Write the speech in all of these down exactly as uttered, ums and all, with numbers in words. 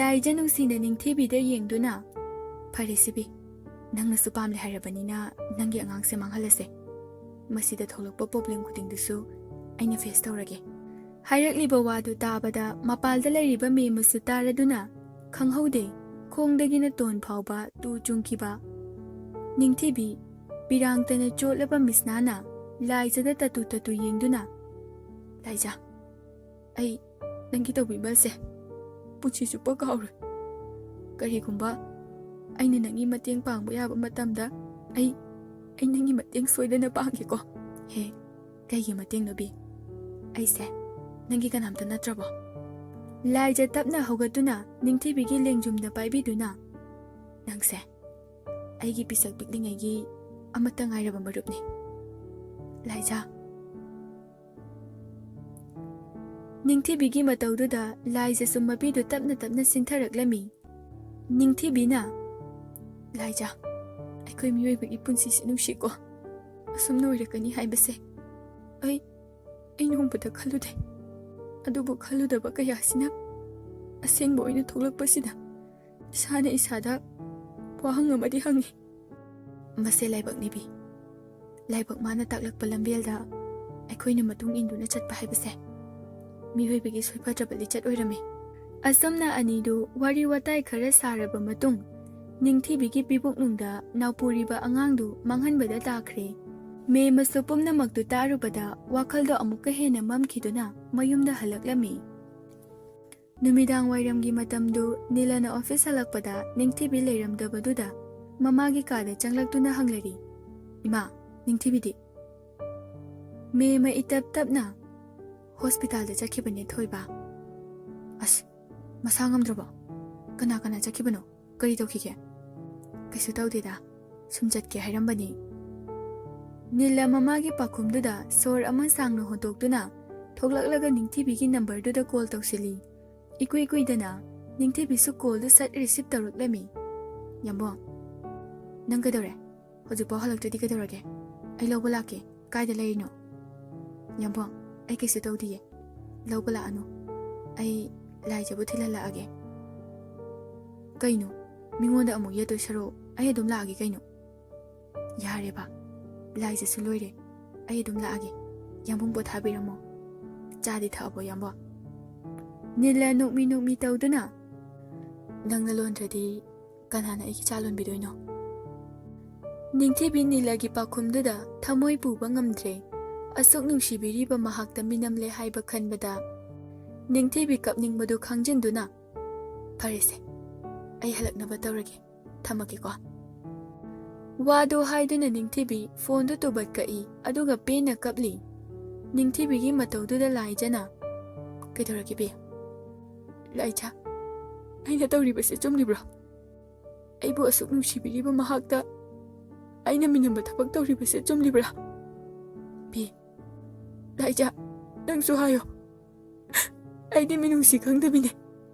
ꯂꯥꯏꯖ ꯅꯨꯡꯁꯤꯅ ꯅꯤꯡꯊꯤꯕꯤꯗ ꯌꯦꯡꯗꯨꯅ, "ꯐꯔꯦ ꯁꯤꯕꯤ, ꯅꯪꯅꯁꯨ ꯄꯥꯝꯂꯦ ꯍꯥꯏꯔꯕꯅꯤꯅ ꯅꯪꯒꯤ ꯑꯉꯥꯡꯁꯦ ꯃꯥꯡꯍꯜꯂꯁꯦ꯫ ꯃꯁꯤꯗ ꯊꯣꯛꯂꯛꯄ problem ꯈꯨꯗꯤꯡꯗꯨꯁꯨ ꯑꯩꯅ face ꯇꯧꯔꯒꯦ"꯫ ꯍꯥꯏꯔꯛꯂꯤꯕ ꯋꯥꯗꯨ ꯇꯥꯕꯗ ꯃꯄꯥꯜꯗ ꯂꯩꯔꯤꯕ ꯃꯦꯝꯃꯁꯨ ꯇꯥꯔꯗꯨꯅ, ꯈꯪꯍꯧꯗꯦ, ꯈꯣꯡꯗꯒꯤꯅ ꯇꯣꯟ ꯐꯥꯎꯕ ꯇꯨ ꯆꯨꯡꯈꯤꯕ꯫ ꯅꯤꯡꯊꯤꯕꯤ, ꯄꯤꯔꯥꯡꯇꯅ ꯆꯣꯠꯂꯕ ꯃꯤꯁꯅꯥꯅ ꯂꯥꯏꯖꯗ ꯇꯠꯇꯨ ꯇꯠꯇꯨ ꯌꯦꯡꯗꯨꯅ, "ꯂꯥꯏꯖ, ꯑꯩ ꯅꯪꯒꯤ ꯇꯧꯕꯤꯃꯜꯁꯦ ꯄꯨꯟꯁꯤ ꯆꯨꯞꯄ ꯀꯥꯎꯔꯣꯏ꯫ ꯀꯔꯤꯒꯨꯝꯕ ꯑꯩꯅ ꯅꯪꯒꯤ ꯃꯇꯦꯡ ꯄꯥꯡꯕ ꯌꯥꯕ ꯃꯇꯝꯗ ꯑꯩ, ꯑꯩ ꯅꯪꯒꯤ ꯃꯇꯦꯡ ꯁꯣꯏꯗꯅ ꯄꯥꯡꯒꯦꯀꯣ"꯫ "ꯍꯦ, ꯀꯩꯒꯤ ꯃꯇꯦꯡꯅꯣ ꯕꯤ? ꯑꯩꯁꯦ ꯅꯪꯒꯤ ꯀꯅꯥꯝꯇ ꯅꯠꯇ꯭ꯔꯕꯣ?" ꯂꯥꯏꯖ ꯇꯞꯅ ꯍꯧꯒꯠꯇꯨꯅ ꯅꯤꯡꯊꯤꯕꯤꯒꯤ ꯂꯦꯡꯖꯨꯝꯗ ꯄꯥꯏꯕꯤꯗꯨꯅ, "ꯅꯪꯁꯦ ꯑꯩꯒꯤ ꯄꯤꯁꯛ ꯄꯤꯛꯂꯤꯉꯩꯒꯤ ꯑꯃꯠꯇ ꯉꯥꯏꯔꯕ ꯃꯔꯨꯞꯅꯤ, ꯂꯥꯏꯖ"꯫ ꯅꯤꯡꯊꯤꯕꯤꯒꯤ ꯃꯇꯧꯗꯨꯗ ꯂꯥꯏꯖꯁꯨ ꯃꯄꯤꯗꯨ ꯇꯞꯅ ꯇꯞꯅ ꯁꯤꯟꯊꯔꯛꯂꯝꯃꯤ꯫ ꯅꯤꯡꯊꯤꯕꯤꯅ, "ꯂꯥꯏꯖ, ꯑꯩꯈꯣꯏ ꯃꯤꯑꯣꯏꯕꯒꯤ ꯄꯨꯟꯁꯤꯁꯤ ꯅꯨꯡꯁꯤꯀꯣ꯫ ꯑꯁꯨꯝꯅ ꯑꯣꯏꯔꯛꯀꯅꯤ ꯍꯥꯏꯕꯁꯦ ꯑꯩ, ꯑꯩ ꯅꯣꯡꯃꯇ ꯈꯜꯂꯨꯗꯦ꯫ ꯑꯗꯨꯕꯨ ꯈꯜꯂꯨꯗꯕ ꯀꯌꯥꯁꯤꯅ ꯑꯁꯦꯡꯕ ꯑꯣꯏꯅ ꯊꯣꯛꯂꯛꯄꯁꯤꯗ ꯏꯁꯥꯅ ꯏꯁꯥꯗ ꯋꯥꯍꯪ ꯑꯃꯗꯤ ꯍꯪꯉꯤ"꯫ ꯃꯁꯦ ꯂꯥꯏꯕꯛꯅꯤ ꯕꯤ꯫ ꯂꯥꯏꯕꯛ ꯃꯥꯅ ꯇꯥꯛꯂꯛꯄ ꯂꯝꯕꯦꯜꯗ ꯑꯩꯈꯣꯏꯅ ꯃꯇꯨꯡ ꯏꯟꯗꯨꯅ ꯆꯠꯄ ꯍꯥꯏꯕꯁꯦ ꯃꯤꯑꯣꯏꯕꯒꯤ ꯁꯣꯏꯐꯗ꯭ꯔꯕ ꯂꯤꯆꯠ ꯑꯣꯏꯔꯝꯃꯤ꯫ ꯑꯁꯨꯝꯅ ꯑꯅꯤꯗꯨ ꯋꯥꯔꯤ ꯋꯥꯇꯥꯏ ꯈꯔ ꯁꯥꯔꯕ ꯃꯇꯨꯡ, ꯅꯤꯡꯊꯤꯕꯤꯒꯤ ꯄꯤꯕꯨꯛꯅꯨꯡꯗ ꯅꯥꯎꯄꯨꯔꯤꯕ ꯑꯉꯥꯡꯗꯨ ꯃꯥꯡꯍꯟꯕꯗ ꯇꯥꯈ꯭ꯔꯦ꯫ ꯃꯦꯝꯃꯁꯨ ꯄꯨꯝꯅꯃꯛꯇꯨ ꯇꯥꯔꯨꯕꯗ ꯋꯥꯈꯜꯗꯣ ꯑꯃꯨꯛꯀ ꯍꯦꯟꯅ ꯃꯝꯈꯤꯗꯨꯅ ꯃꯌꯨꯝꯗ ꯍꯜꯂꯛꯂꯝꯃꯤ꯫ ꯅꯨꯃꯤꯗꯥꯡ ꯋꯥꯏꯔꯝꯒꯤ ꯃꯇꯝꯗꯨ ꯅꯤꯂꯅ office ꯍꯜꯂꯛꯄꯗ ꯅꯤꯡꯊꯤꯕꯤ ꯂꯩꯔꯝꯗꯕꯗꯨꯗ ꯃꯃꯥꯒꯤ ꯀꯥꯗ ꯆꯪꯂꯛꯇꯨꯅ ꯍꯪꯂꯔꯤ, "ꯏꯃꯥ, ꯅꯤꯡꯊꯤꯕꯤꯗꯤ?" ꯃꯦꯝꯃ ꯏꯇꯞ ꯇꯞꯅ, "Hospitalꯗ ꯆꯠꯈꯤꯕꯅꯦ ꯊꯣꯏꯕ"꯫ "ꯑꯁ, ꯃꯁꯥ ꯉꯝꯗ꯭ꯔꯕꯣ? ꯀꯅꯥ ꯀꯅꯥ ꯆꯠꯈꯤꯕꯅꯣ? ꯀꯔꯤ ꯇꯧꯈꯤꯒꯦ?" "ꯀꯩꯁꯨ ꯇꯧꯗꯦꯗ, ꯁꯨꯝ ꯆꯠꯀꯦ ꯍꯥꯏꯔꯝꯕꯅꯤ"꯫ ꯅꯤꯂ ꯃꯃꯥꯒꯤ ꯄꯥꯈꯨꯝꯗꯨꯗ ꯁꯣꯔ ꯑꯃ ꯁꯥꯡꯅ ꯍꯣꯟꯇꯣꯛꯇꯨꯅ ꯊꯣꯛꯂꯛꯂꯒ ꯅꯤꯡꯊꯤꯕꯤꯒꯤ numberꯗꯨꯗ call ꯇꯧꯁꯤꯜꯂꯤ꯫ ꯏꯀꯨꯏ ꯀꯨꯏꯗꯅ ꯅꯤꯡꯊꯤꯕꯤꯁꯨ callꯗꯨ ꯁꯠ receive ꯇꯧꯔꯛꯂꯝꯃꯤ꯫ "ꯌꯥꯝꯕꯣꯡ, ꯅꯪ ꯀꯩꯗꯧꯔꯦ? ꯍꯧꯖꯤꯛꯐꯥꯎ ꯍꯜꯂꯛꯇ꯭ꯔꯗꯤ ꯀꯩꯗꯧꯔꯒꯦ? ꯑꯩ ꯂꯧꯕ ꯂꯥꯛꯀꯦ꯫ ꯀꯥꯏꯗ ꯂꯩꯔꯤꯅꯣ?" "ꯌꯥꯝꯕꯣꯡ, ꯑꯩ ꯀꯩꯁꯨ ꯇꯧꯗꯤꯌꯦ꯫ ꯂꯧꯕ ꯂꯥꯛꯑꯅꯨ꯫ ꯑꯩ ꯂꯥꯏꯖꯕꯨ ꯊꯤꯜꯍꯜꯂꯛꯑꯒꯦ"꯫ "ꯀꯩꯅꯣ? ꯃꯤꯉꯣꯟꯗ ꯑꯃꯨꯛ ꯌꯦꯠꯇꯣꯏ ꯁꯔꯨꯛ ꯑꯩ ꯑꯗꯨꯝ ꯂꯥꯛꯑꯒꯦ ꯀꯩꯅꯣ?" "ꯌꯥꯔꯦꯕ, ꯂꯥꯏꯖꯁꯨ ꯂꯣꯏꯔꯦ, ꯑꯩ ꯑꯗꯨꯝ ꯂꯥꯛꯑꯒꯦ꯫ ꯌꯥꯝꯕꯨꯡ ꯄꯣꯊꯥꯕꯤꯔꯝꯃꯣ, ꯆꯥꯗꯤ ꯊꯛꯑꯕꯣ ꯌꯥꯝꯕꯣ?" ꯅꯤꯂ ꯅꯣꯛꯃꯤ ꯅꯣꯛꯃꯤ ꯇꯧꯗꯨꯅ, "ꯅꯪꯅ ꯂꯣꯟꯗ꯭ꯔꯗꯤ ꯀꯅꯥꯅ ꯑꯩꯒꯤ ꯆꯥ ꯂꯣꯟꯕꯤꯗꯣꯏꯅꯣ?" ꯅꯤꯡꯊꯤꯕꯤ ꯅꯤꯂꯒꯤ ꯄꯥꯎꯈꯨꯝꯗꯨꯗ ꯊꯃꯣꯏ ꯄꯨꯕ ꯉꯝꯗ꯭ꯔꯦ꯫ ꯑꯁꯨꯛ ꯅꯨꯡꯁꯤꯕꯤꯔꯤꯕ ꯃꯍꯥꯛꯇ ꯃꯤꯅꯝꯂꯦ ꯍꯥꯏꯕ ꯈꯟꯕꯗ ꯅꯤꯡꯊꯤꯕꯤ ꯀꯞꯅꯤꯡꯕꯗꯨ ꯈꯪꯖꯤꯟꯗꯨꯅ, "ꯐꯔꯦꯁꯦ, ꯑꯩ ꯍꯜꯂꯛꯅꯕ ꯇꯧꯔꯒꯦ, ꯊꯝꯃꯒꯦꯀꯣ꯫" ꯋꯥꯗꯨ ꯍꯥꯏꯗꯨꯅ ꯅꯤꯡꯊꯤꯕꯤ ꯐꯣꯟꯗꯨ ꯇꯨꯕꯠ ꯀꯛꯏ, ꯑꯗꯨꯒ ꯄꯦꯟꯅ ꯀꯞꯂꯤ꯫ ꯅꯤꯡꯊꯤꯕꯤꯒꯤ ꯃꯇꯧꯗꯨꯗ ꯂꯥꯏꯖꯅ, "ꯀꯩꯗꯧꯔꯒꯦ ꯕꯤ?" "ꯂꯥꯏꯖ, ꯑꯩꯅ ꯇꯧꯔꯤꯕꯁꯦ ꯆꯨꯝꯂꯤꯕ꯭ꯔꯣ? ꯑꯩꯕꯨ ꯑꯁꯨꯛ ꯅꯨꯡꯁꯤꯕꯤꯔꯤꯕ ꯃꯍꯥꯛꯇ ꯑꯩꯅ ꯃꯤꯅꯝꯕ ꯊꯕꯛ ꯇꯧꯔꯤꯕꯁꯦ ꯆꯨꯝꯂꯤꯕ꯭ꯔꯥ? ꯕꯤ, ꯂꯥꯏꯖ, ꯅꯪꯁꯨ ꯍꯥꯏꯌꯣ꯫ ꯑꯩꯗꯤ ꯃꯤꯅꯨꯡꯁꯤ ꯈꯪꯗꯕꯤꯅꯦ,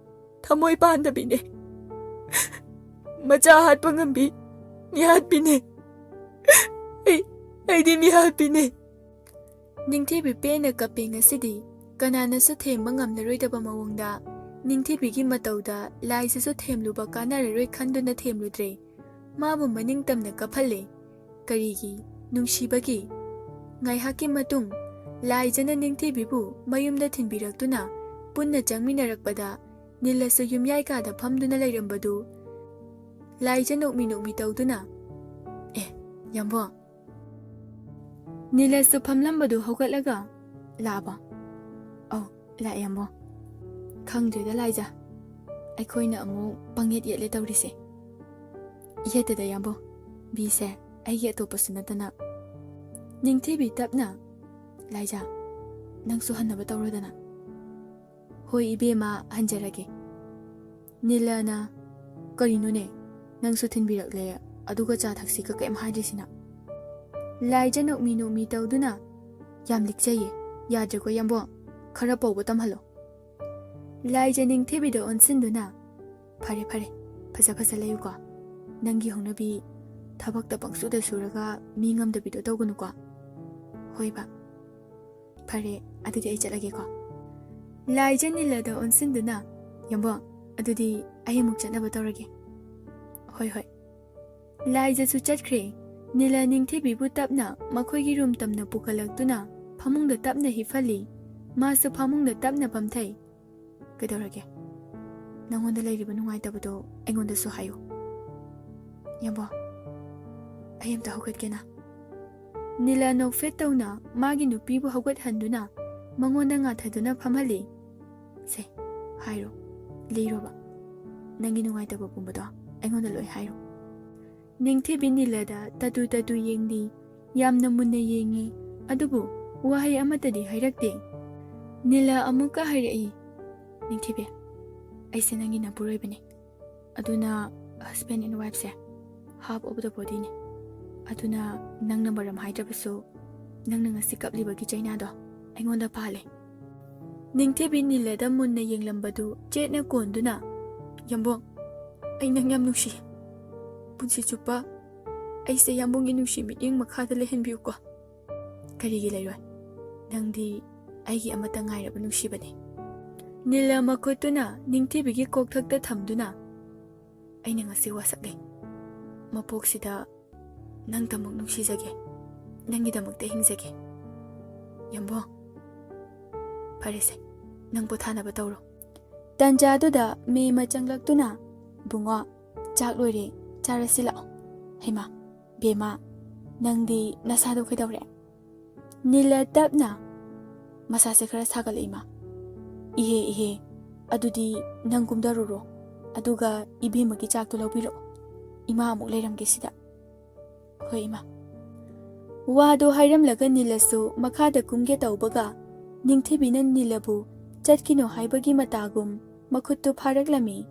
ꯊꯃꯣꯏ ꯄꯥꯟꯗꯕꯤꯅꯦ, ꯃꯆꯥ ꯍꯥꯠꯄ ꯉꯝꯕꯤ ꯃꯤꯍꯥꯠꯄꯤꯅꯦ꯫ ꯑꯩ, ꯑꯩꯗꯤ ꯃꯤꯍꯥꯠꯄꯤꯅꯦ꯫" ꯅꯤꯡꯊꯤꯕꯤ ꯄꯦꯟꯅ ꯀꯞꯄꯦ ꯉꯁꯤꯗꯤ꯫ ꯀꯅꯥꯅꯁꯨ ꯊꯦꯝꯕ ꯉꯝꯂꯔꯣꯏꯗꯕ ꯃꯑꯣꯡꯗ ꯅꯤꯡꯊꯤꯕꯤꯒꯤ ꯃꯇꯧꯗ ꯂꯥꯏꯖꯁꯨ ꯊꯦꯝꯂꯨꯕ ꯀꯥꯟꯅꯔꯔꯣꯏ ꯈꯟꯗꯨꯅ ꯊꯦꯝꯂꯨꯗ꯭ꯔꯦ꯫ ꯃꯥꯕꯨ ꯃꯅꯤꯡ ꯇꯝꯅ ꯀꯞꯍꯜꯂꯦ꯫ ꯀꯔꯤꯒꯤ? ꯅꯨꯡꯁꯤꯕꯒꯤ꯫ ꯉꯥꯏꯍꯥꯛꯀꯤ ꯃꯇꯨꯡ ꯂꯥꯏꯖꯅ ꯅꯤꯡꯊꯤꯕꯤꯕꯨ ꯃꯌꯨꯝꯗ ꯊꯤꯟꯕꯤꯔꯛꯇꯨꯅ ꯄꯨꯟꯅ ꯆꯪꯃꯤꯟꯅꯔꯛꯄꯗ ꯅꯤꯜꯂꯁꯨ ꯌꯨꯝꯌꯥꯏ ꯀꯥꯗ ꯐꯝꯗꯨꯅ ꯂꯩꯔꯝꯕꯗꯨ ꯂꯥꯏꯖ ꯅꯣꯛꯃꯤ ꯅꯣꯛꯃꯤ ꯇꯧꯗꯨꯅ, "ꯑꯦ, ꯌꯥꯝꯕꯣ꯫" ꯅꯤꯜꯂꯁꯨ ꯐꯝꯂꯝꯕꯗꯨ ꯍꯧꯒꯠꯂꯒ, "ꯂꯥꯛꯑꯕꯣ?" "ꯑꯧ, ꯂꯥꯛꯑꯦ, ꯌꯥꯝꯕꯣ꯫" "ꯈꯪꯗ꯭ꯔꯦꯗ ꯂꯥꯏꯖ, ꯑꯩꯈꯣꯏꯅ ꯑꯃꯨꯛ ꯄꯪꯌꯦꯠ ꯌꯦꯠꯂꯦ ꯇꯧꯔꯤꯁꯦ꯫" "ꯌꯦꯠꯇꯦꯗ ꯌꯥꯝꯕꯣ, ꯕꯤꯁꯦ ꯑꯩꯒꯤ ꯑꯇꯣꯞꯄꯁꯨ ꯅꯠꯇꯅ꯫" ꯅꯤꯡꯊꯤꯕꯤ ꯇꯞꯅ, "ꯂꯥꯏꯖ, ꯅꯪꯁꯨ ꯍꯟꯅꯕ ꯇꯧꯔꯣꯗꯅ꯫" "ꯍꯣꯏ ꯏꯕꯦꯝꯃ, ꯍꯟꯖꯔꯒꯦ꯫" ꯅꯤꯂꯅ, "ꯀꯔꯤꯅꯣꯅꯦ, ꯅꯪꯁꯨ ꯊꯤꯟꯕꯤꯔꯛꯂꯦ, ꯑꯗꯨꯒ ꯆꯥ ꯊꯛꯁꯤꯒ ꯀꯩꯝ ꯍꯥꯏꯗ꯭ꯔꯤꯁꯤꯅ?" ꯂꯥꯏꯖ ꯅꯣꯛꯃꯤ ꯅꯣꯛꯃꯤ ꯇꯧꯗꯨꯅ, "ꯌꯥꯝ ꯂꯤꯛꯆꯩꯌꯦ, ꯌꯥꯗ꯭ꯔꯦꯀꯣ ꯌꯥꯝꯕꯣ, ꯈꯔ ꯄꯧꯕ ꯇꯝꯍꯜꯂꯣ꯫" ꯂꯥꯏꯖ ꯅꯤꯡꯊꯤꯕꯤꯗ ꯑꯣꯟꯁꯤꯟꯗꯨꯅ, "ꯐꯔꯦ ꯐꯔꯦ, ꯐꯖ ꯐꯖ ꯂꯩꯌꯨꯀꯣ, ꯅꯪꯒꯤ ꯍꯧꯅꯕꯤ ꯊꯕꯛꯇ ꯄꯪꯁꯨꯗ ꯁꯨꯔꯒ ꯃꯤ ꯉꯝꯗꯕꯤꯗꯣ ꯇꯧꯒꯅꯨꯀꯣ꯫" "ꯍꯣꯏꯕ, ꯐꯔꯦ, ꯑꯗꯨꯗꯤ ꯑꯩ ꯆꯠꯂꯒꯦꯀꯣ꯫" ꯂꯥꯏꯖ ꯅꯤꯜꯂꯗ ꯑꯣꯟꯁꯤꯟꯗꯨꯅ, "ꯌꯥꯝꯕꯣ, ꯑꯗꯨꯗꯤ ꯑꯩ ꯑꯃꯨꯛ ꯆꯠꯅꯕ ꯇꯧꯔꯒꯦ꯫ ꯍꯣꯏ, ꯍꯣꯏ꯫ ꯂꯥꯏꯖꯁꯨ ꯆꯠꯈ꯭ꯔꯦ꯫ ꯅꯤꯂ ꯅꯤꯡꯊꯤꯕꯤꯕꯨ ꯇꯞꯅ ꯃꯈꯣꯏꯒꯤ ꯔꯨꯝ ꯇꯝꯅ ꯄꯨꯈꯠꯂꯛꯇꯨꯅ ꯐꯃꯨꯡꯗ ꯇꯞꯅ ꯍꯤꯞꯍꯜꯂꯤ꯫ ꯃꯥꯁꯨ ꯐꯃꯨꯡꯗ ꯇꯞꯅ ꯐꯝꯊꯩ꯫ "ꯀꯩꯗꯧꯔꯒꯦ? ꯅꯪꯉꯣꯟꯗ ꯂꯩꯔꯤꯕ ꯅꯨꯡꯉꯥꯏꯇꯕꯗꯣ ꯑꯩꯉꯣꯟꯗꯁꯨ ꯍꯥꯏꯌꯨ꯫" "ꯌꯥꯝꯕꯣ, ꯑꯩ ꯑꯝꯇ ꯍꯧꯒꯠꯀꯦꯅ꯫" ꯅꯤꯂ ꯅꯣꯛꯐꯦꯠ ꯇꯧꯅ ꯃꯥꯒꯤ ꯅꯨꯄꯤꯕꯨ ꯍꯧꯒꯠꯍꯟꯗꯨꯅ ꯃꯉꯣꯟꯗ ꯉꯥꯊꯗꯨꯅ ꯐꯝꯍꯜꯂꯤ꯫ "ꯁꯦ, ꯍꯥꯏꯔꯣ, ꯂꯤꯔꯣꯕ꯫ ꯅꯪꯒꯤ ꯅꯨꯡꯉꯥꯏꯇꯕ ꯄꯨꯝꯕꯗꯣ ꯑꯩꯉꯣꯟꯗ ꯂꯣꯏ ꯍꯥꯏꯔꯣ꯫" ꯅꯤꯡꯊꯤꯕꯤ ꯅꯤꯂꯗ ꯇꯇꯨ ꯇꯇꯨ ꯌꯦꯡꯂꯤ꯫ ꯌꯥꯝꯅ ꯃꯨꯟꯅ ꯌꯦꯡꯉꯤ, ꯑꯗꯨꯕꯨ ꯋꯥꯍꯩ ꯑꯃꯠꯇꯗꯤ ꯍꯥꯏꯔꯛꯇꯦ꯫ ꯅꯤꯂ ꯑꯃꯨꯛꯀ ꯍꯥꯏꯔꯛꯏ, "ꯅꯤꯡꯊꯤꯕꯤ, ꯑꯩꯁꯦ ꯅꯪꯒꯤ ꯅꯄꯨꯔꯣꯏꯕꯅꯤ꯫ ꯑꯗꯨꯅ husband and wifeꯁꯦ half of the bodyꯅꯤ꯫ ꯑꯗꯨꯅ ꯅꯪꯅ ꯃꯔꯝ ꯍꯥꯏꯗ꯭ꯔꯕꯁꯨ ꯅꯪꯅ ꯉꯁꯤ ꯀꯞꯂꯤꯕꯒꯤ ꯆꯩꯅꯥꯗꯣ ꯑꯩꯉꯣꯟꯗ ꯄꯥꯜꯂꯦ꯫" ꯅꯤꯡꯊꯤꯕꯤ ꯅꯤꯂꯗ ꯃꯨꯟꯅ ꯌꯦꯡꯂꯝꯕꯗꯨ ꯆꯦꯠꯅ ꯀꯣꯟꯗꯨꯅ, "ꯌꯥꯝꯕꯣꯡ, ꯑꯩ ꯅꯪ ꯌꯥꯝ ꯅꯨꯡꯁꯤ꯫ ꯄꯨꯟꯁꯤ ꯆꯨꯞꯄ ꯑꯩꯁꯦ ꯌꯥꯝꯕꯣꯡꯒꯤ ꯅꯨꯡꯁꯤ ꯃꯤꯠꯌꯦꯡ ꯃꯈꯥꯗ ꯂꯩꯍꯟꯕꯤꯌꯨꯀꯣ꯫" "ꯀꯔꯤꯒꯤ ꯂꯩꯔꯣꯏ? ꯅꯪꯗꯤ ꯑꯩꯒꯤ ꯑꯃꯠꯇ ꯉꯥꯏꯔꯕ ꯅꯨꯡꯁꯤꯕꯅꯤ꯫" ꯅꯤꯂ ꯃꯈꯨꯠꯇꯨꯅ ꯅꯤꯡꯊꯤꯕꯤꯒꯤ ꯀꯣꯛꯊꯛꯇ ꯊꯝꯗꯨꯅ, "ꯑꯩꯅ ꯉꯁꯤ ꯋꯥꯁꯛꯂꯦ꯫ ꯃꯄꯣꯛꯁꯤꯗ ꯅꯪꯇꯃꯛ ꯅꯨꯡꯁꯤꯖꯒꯦ, ꯅꯪꯒꯤꯗꯃꯛꯇ ꯍꯤꯡꯖꯒꯦ꯫ ꯌꯥꯝꯕꯣꯡ, ꯐꯔꯦꯁꯦ, ꯅꯪ ꯄꯣꯊꯥꯅꯕ ꯇꯧꯔꯣ꯫" ꯇꯟꯖꯥꯗꯨꯗ ꯃꯦꯝꯃ ꯆꯪꯂꯛꯇꯨꯅ, "ꯕꯨꯡꯉꯣ, ꯆꯥꯛ ꯂꯣꯏꯔꯦ, ꯆꯥꯔꯁꯤ ꯂꯥꯛꯑꯣ꯫" "ꯍꯩꯃꯥ, ꯕꯦꯝꯃ, ꯅꯪꯗꯤ ꯅꯁꯥꯗꯣ ꯀꯩꯗꯧꯔꯦ?" ꯅꯤꯂ ꯇꯞꯅ, "ꯃꯁꯥꯁꯦ ꯈꯔ ꯁꯥꯒꯠꯂꯛꯏ, ꯏꯃꯥ꯫" "ꯏꯍꯦ, ꯏꯍꯦ, ꯑꯗꯨꯗꯤ ꯅꯪ ꯀꯨꯝꯊꯔꯨꯔꯣ, ꯑꯗꯨꯒ ꯏꯕꯦꯝꯃꯒꯤ ꯆꯥꯛꯇꯣ ꯂꯧꯕꯤꯔꯛꯑꯣ꯫ ꯏꯃꯥ ꯑꯃꯨꯛ ꯂꯩꯔꯝꯒꯦ ꯁꯤꯗ꯫" "ꯍꯣꯏ, ꯏꯃꯥ꯫" ꯋꯥꯗꯣ ꯍꯥꯏꯔꯝꯂꯒ ꯅꯤꯂꯁꯨ ꯃꯈꯥꯗ ꯀꯨꯝꯒꯦ ꯇꯧꯕꯒ, ꯅꯤꯡꯊꯤꯕꯤꯅ ꯅꯤꯂꯕꯨ ꯆꯠꯈꯤꯅꯨ ꯍꯥꯏꯕꯒꯤ ꯃꯇꯥꯒꯨꯝ ꯃꯈꯨꯠꯇꯨ ꯐꯥꯔꯛꯂꯝꯃꯤ꯫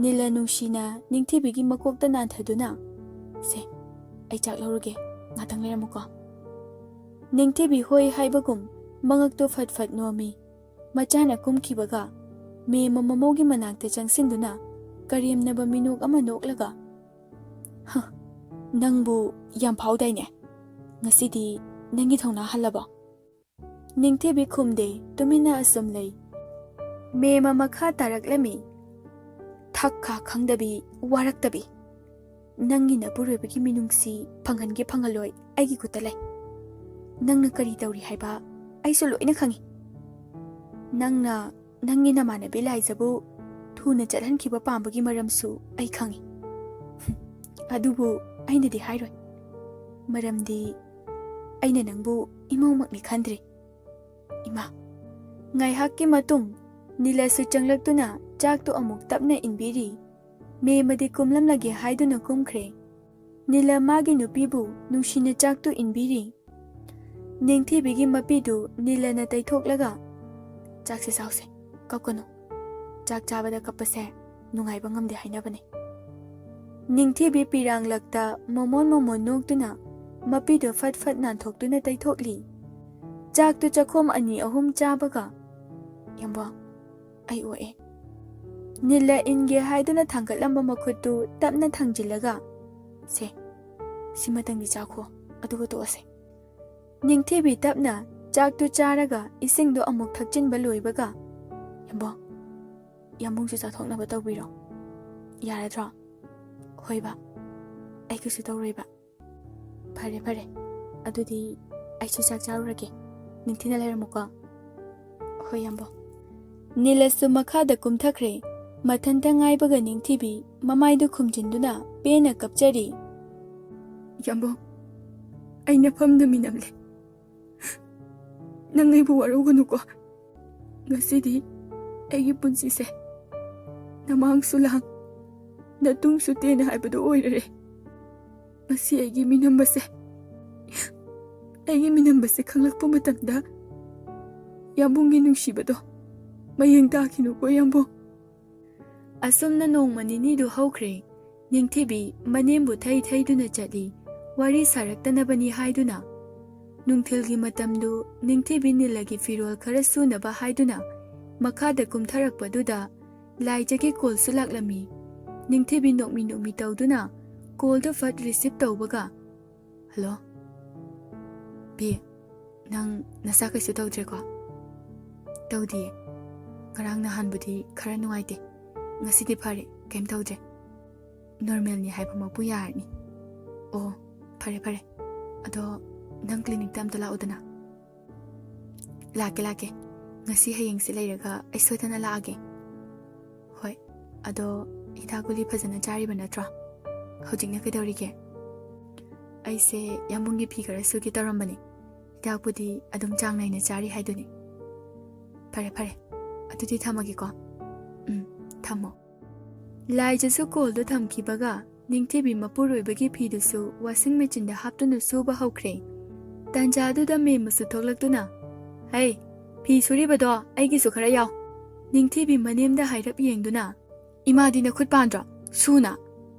ꯅꯤꯂ ꯅꯨꯡꯁꯤꯅ ꯅꯤꯡꯊꯤꯕꯤꯒꯤ ꯃꯀꯣꯛꯇ ꯅꯥꯟꯊꯗꯨꯅ, "ꯁꯦ, ꯑꯩ ꯆꯥꯛ ꯂꯧꯔꯨꯒꯦ, ꯉꯥꯛꯇꯪ ꯂꯩꯔꯝꯃꯨꯀꯣ꯫" ꯅꯤꯡꯊꯤꯕꯤ ꯍꯣꯏ ꯍꯥꯏꯕꯒꯨꯝ ꯃꯉꯛꯇꯣ ꯐꯠ ꯐꯠ ꯅꯣꯝꯃꯤ꯫ ꯃꯆꯥꯅ ꯀꯨꯝꯈꯤꯕꯒ ꯃꯦꯝꯃ ꯃꯃꯧꯒꯤ ꯃꯅꯥꯛꯇ ꯆꯪꯁꯤꯟꯗꯨꯅ ꯀꯔꯦꯝꯅꯕ ꯃꯤꯅꯣꯛ ꯑꯃ ꯅꯣꯛꯂꯒ, "ꯍ, ꯅꯪꯕꯨ ꯌꯥꯝ ꯐꯥꯎꯗꯥꯏꯅꯦ? ꯉꯁꯤꯗꯤ ꯅꯪꯒꯤ ꯊꯧꯅꯥ ꯍꯜꯂꯕꯣ?" ꯅꯤꯡꯊꯤꯕꯤ ꯈꯨꯝꯗꯦ, ꯇꯨꯃꯤꯟꯅ ꯑꯁꯨꯝ ꯂꯩ꯫ ꯃꯦꯝꯃ ꯃꯈꯥ ꯇꯥꯔꯛꯂꯝꯃꯤ, ꯊꯛ ꯈꯥ ꯈꯪꯗꯕꯤ, ꯋꯥꯔꯛꯇꯕꯤ꯫ ꯅꯪꯒꯤ ꯅꯄꯨꯔꯣꯏꯕꯒꯤ ꯃꯤꯅꯨꯡꯁꯤ ꯐꯪꯍꯟꯒꯦ ꯐꯪꯍꯜꯂꯣꯏ ꯑꯩꯒꯤ ꯈꯨꯠꯇ ꯂꯩ꯫ ꯅꯪꯅ ꯀꯔꯤ ꯇꯧꯔꯤ ꯍꯥꯏꯕ ꯑꯩꯁꯨ ꯂꯣꯏꯅ ꯈꯪꯏ꯫ ꯅꯪꯅ ꯅꯪꯒꯤ ꯅꯃꯥꯟꯅꯕꯤ ꯂꯥꯏꯖꯕꯨ ꯊꯨꯅ ꯆꯠꯍꯟꯈꯤꯕ ꯄꯥꯝꯕꯒꯤ ꯃꯔꯝꯁꯨ ꯑꯩ ꯈꯪꯏ꯫ ꯑꯗꯨꯕꯨ ꯑꯩꯅꯗꯤ ꯍꯥꯏꯔꯣꯏ꯫ ꯃꯔꯝꯗꯤ ꯑꯩꯅ ꯅꯪꯕꯨ ꯏꯃꯧꯃꯛꯅꯤ ꯈꯟꯗ꯭ꯔꯤ꯫ ꯏꯃꯥ꯫ ꯉꯥꯏꯍꯥꯛꯀꯤ ꯃꯇꯨꯡ ꯅꯤꯂꯁꯨ ꯆꯪꯂꯛꯇꯨꯅ ꯆꯥꯛꯇꯨ ꯑꯃꯨꯛ ꯇꯞꯅ ꯏꯟꯕꯤꯔꯤ꯫ ꯃꯦꯃꯗꯤ ꯀꯨꯝꯂꯝꯂꯒꯦ ꯍꯥꯏꯗꯨꯅ ꯀꯨꯝꯈ꯭ꯔꯦ꯫ ꯅꯤꯂ ꯃꯥꯒꯤ ꯅꯨꯄꯤꯕꯨ ꯅꯨꯡꯁꯤꯅ ꯆꯥꯛꯇꯨ ꯏꯟꯕꯤꯔꯤ꯫ ꯅꯤꯡꯊꯤꯕꯤꯒꯤ ꯃꯄꯤꯗꯨ ꯅꯤꯂꯅ ꯇꯩꯊꯣꯛꯂꯒ, "ꯆꯥꯛꯁꯦ ꯆꯥꯎꯁꯦ, ꯀꯞꯀꯅꯨ꯫ ꯆꯥꯛ ꯆꯥꯕꯗ ꯀꯞꯄꯁꯦ ꯅꯨꯡꯉꯥꯏꯕ ꯉꯝꯗꯦ ꯍꯥꯏꯅꯕꯅꯦ꯫" ꯅꯤꯡꯊꯤꯕꯤ ꯄꯤꯔꯥꯡꯂꯛꯇ ꯃꯣꯃꯣꯟ ꯃꯣꯃꯣꯟ ꯅꯣꯛꯇꯨꯅ ꯃꯄꯤꯗꯨ ꯐꯠ ꯐꯠ ꯅꯥꯟꯊꯣꯛꯇꯨꯅ ꯇꯩꯊꯣꯛꯂꯤ꯫ ꯆꯥꯛꯇꯨ ꯆꯥꯛꯈꯣꯝ ꯑꯅꯤ ꯑꯍꯨꯝ ꯆꯥꯕꯒ, "ꯌꯥꯝꯕꯣ, ꯑꯩ ꯑꯣꯛꯑꯦ꯫" ꯅꯤꯂ ꯏꯟꯒꯦ ꯍꯥꯏꯗꯨꯅ ꯊꯥꯡꯒꯠꯂꯝꯕ ꯃꯈꯨꯠꯇꯨ ꯇꯞꯅ ꯊꯥꯡꯖꯤꯜꯂꯒ, "ꯁꯦ, ꯁꯤꯃꯇꯪꯗꯤ ꯆꯥꯈꯣ, ꯑꯗꯨꯒ ꯇꯣꯛꯑꯁꯦ꯫" ꯅꯤꯡꯊꯤꯕꯤ ꯇꯞꯅ ꯆꯥꯛꯇꯨ ꯆꯥꯔꯒ ꯏꯁꯤꯡꯗꯨ ꯑꯃꯨꯛ ꯊꯛꯆꯤꯟꯕ ꯂꯣꯏꯕꯒ, "ꯌꯥꯝꯕꯣ, ꯌꯥꯝꯕꯨꯡꯁꯨ ꯆꯥꯊꯣꯛꯅꯕ ꯇꯧꯕꯤꯔꯣ꯫ ꯌꯥꯔꯗ꯭ꯔꯣ?" "ꯍꯣꯏꯕ, ꯑꯩ ꯀꯩꯁꯨ ꯇꯧꯔꯣꯏꯕ꯫" "ꯐꯔꯦ, ꯐꯔꯦ꯫ ꯑꯗꯨꯗꯤ ꯑꯩꯁꯨ ꯆꯥꯛ ꯆꯥꯔꯨꯔꯒꯦ꯫ ꯅꯤꯡꯊꯤꯅ ꯂꯩꯔꯝꯃꯨꯀꯣ꯫" "ꯍꯣꯏ, ꯌꯥꯝꯕꯣ꯫" ꯅꯤꯂꯁꯨ ꯃꯈꯥꯗ ꯀꯨꯝꯊꯈ꯭ꯔꯦ꯫ ꯃꯊꯟꯇ ꯉꯥꯏꯕꯒ ꯅꯤꯡꯊꯤꯕꯤ ꯃꯃꯥꯏꯗꯨ ꯈꯨꯝꯖꯤꯟꯗꯨꯅ ꯄꯦꯟꯅ ꯀꯞꯆꯔꯤ꯫ "ꯌꯥꯝꯕꯣ, ꯑꯩ ꯅꯐꯝꯗ ꯃꯤꯅꯝꯂꯦ꯫ ꯅꯪ ꯑꯩꯕꯨ ꯋꯥꯔꯧꯒꯅꯨꯀꯣ꯫ ꯉꯁꯤꯗꯤ ꯑꯩꯒꯤ ꯄꯨꯟꯁꯤꯁꯦ ꯅꯃꯥꯡꯁꯨ ꯂꯥꯡ, ꯅꯇꯨꯡꯁꯨ ꯇꯦꯟ ꯍꯥꯏꯕꯗꯨ ꯑꯣꯏꯔꯔꯦ꯫ ꯉꯁꯤ ꯑꯩꯒꯤ ꯃꯤꯅꯝꯕꯁꯦ, ꯑꯩꯒꯤ ꯃꯤꯅꯝꯕꯁꯦ ꯈꯪꯂꯛꯄ ꯃꯇꯝꯗ ꯌꯥꯝꯕꯨꯡꯒꯤ ꯅꯨꯡꯁꯤꯕꯗꯣ ꯃꯌꯦꯡ ꯇꯥꯈꯤꯅꯨꯀꯣ, ꯌꯥꯝꯕꯨꯡ꯫" ꯑꯁꯨꯝꯅ ꯅꯣꯡꯃ ꯅꯤꯅꯤꯗꯨ ꯍꯧꯈ꯭ꯔꯦ꯫ ꯅꯤꯡꯊꯤꯕꯤ ꯃꯅꯦꯝꯕꯨ ꯊꯩ ꯊꯩꯗꯨꯅ ꯆꯠꯂꯤ, ꯋꯥꯔꯤ ꯁꯥꯔꯛꯇꯅꯕꯅꯤ ꯍꯥꯏꯗꯨꯅ꯫ ꯅꯨꯡꯊꯤꯜꯒꯤ ꯃꯇꯝꯗꯨ ꯅꯤꯡꯊꯤꯕꯤ ꯅꯤꯂꯒꯤ ꯐꯤꯔꯣꯜ ꯈꯔ ꯁꯨꯅꯕ ꯍꯥꯏꯗꯨꯅ ꯃꯈꯥꯗ ꯀꯨꯝꯊꯔꯛꯄꯗꯨꯗ ꯂꯥꯏꯖꯒꯤ ꯀꯣꯜꯁꯨ ꯂꯥꯛꯂꯝꯃꯤ꯫ ꯅꯤꯡꯊꯤꯕꯤ ꯅꯣꯛꯃꯤ ꯅꯣꯛꯃꯤ ꯇꯧꯗꯨꯅ ꯀꯣꯜꯗꯨ ꯐꯠ ꯔꯤꯁꯤꯞ ꯇꯧꯕꯒ, "ꯍꯜꯂꯣ, ꯕꯤ, ꯅꯪ ꯅꯁꯥ ꯀꯩꯁꯨ ꯇꯧꯗ꯭ꯔꯦꯀꯣ?" "ꯇꯧꯗꯤꯌꯦ꯫ ꯉꯔꯥꯡ ꯅꯍꯥꯟꯕꯨꯗꯤ ꯈꯔ ꯅꯨꯡꯉꯥꯏꯇꯦ, ꯉꯁꯤꯗꯤ ꯐꯔꯦ, ꯀꯩꯝ ꯇꯧꯗ꯭ꯔꯦ꯫ ꯅꯣꯔꯃꯦꯜꯅꯤ ꯍꯥꯏꯕꯃꯛꯄꯨ ꯌꯥꯔꯅꯤ꯫ ꯑꯣ, ꯐꯔꯦ ꯐꯔꯦ꯫ ꯑꯗꯣ ꯅꯪ ꯀ꯭ꯂꯤꯅꯤꯛꯇ ꯑꯝꯇ ꯂꯥꯛꯎꯗꯅ꯫ ꯂꯥꯛꯀꯦ ꯂꯥꯛꯀꯦ꯫ ꯉꯁꯤ ꯍꯌꯦꯡꯁꯦ ꯂꯩꯔꯒ ꯑꯩ ꯁꯣꯏꯗꯅ ꯂꯥꯛꯑꯒꯦ꯫ ꯍꯣꯏ꯫ ꯑꯗꯣ ꯍꯤꯗꯥꯛ ꯒꯨꯂꯤ ꯐꯖꯅ ꯆꯥꯔꯤꯕ ꯅꯠꯇ꯭ꯔꯣ? ꯍꯧꯖꯤꯛꯅ ꯀꯩꯗꯧꯔꯤꯒꯦ? ꯑꯩꯁꯦ ꯌꯥꯝꯕꯨꯡꯒꯤ ꯐꯤ ꯈꯔ ꯁꯨꯒꯦ ꯇꯧꯔꯝꯕꯅꯦ꯫ ꯍꯤꯗꯥꯛꯄꯨꯗꯤ ꯑꯗꯨꯝ ꯆꯥꯡ ꯅꯥꯏꯅ ꯆꯥꯔꯤ ꯍꯥꯏꯗꯨꯅꯤ꯫ ꯐꯔꯦ ꯐꯔꯦ꯫ ꯑꯗꯨꯗꯤ ꯊꯝꯃꯒꯦꯀꯣ꯫ ꯎꯝ꯫ ꯊꯝꯃꯣ꯫ ꯂꯥꯏꯖꯁꯨ ꯀꯣꯜꯗꯨ ꯊꯝꯈꯤꯕꯒ ꯅꯤꯡꯊꯤꯕꯤ ꯃꯄꯨꯔꯣꯏꯕꯒꯤ ꯐꯤꯗꯨꯁꯨ ꯋꯥꯁꯤꯡ ꯃꯦꯆꯤꯟꯗ ꯍꯥꯞꯇꯨꯅ ꯁꯨꯕ ꯍꯧꯈ꯭ꯔꯦ꯫ ꯇꯥꯟꯖꯥꯗꯨꯗ ꯃꯦꯝꯃꯁꯨ ꯊꯣꯛꯂꯛꯇꯨꯅ, "ꯍꯩ, ꯐꯤ ꯁꯨꯔꯤꯕꯗꯣ ꯑꯩꯒꯤꯁꯨ ꯈꯔ ꯌꯥꯎ꯫" ꯅꯤꯡꯊꯤꯕꯤ ꯃꯅꯦꯝꯗ ꯍꯥꯏꯔꯞ ꯌꯦꯡꯗꯨꯅ, "ꯏꯃꯥꯗꯤ ꯅꯈꯨꯠ ꯄꯥꯟꯗ꯭ꯔꯣ? ꯁꯨꯅ!"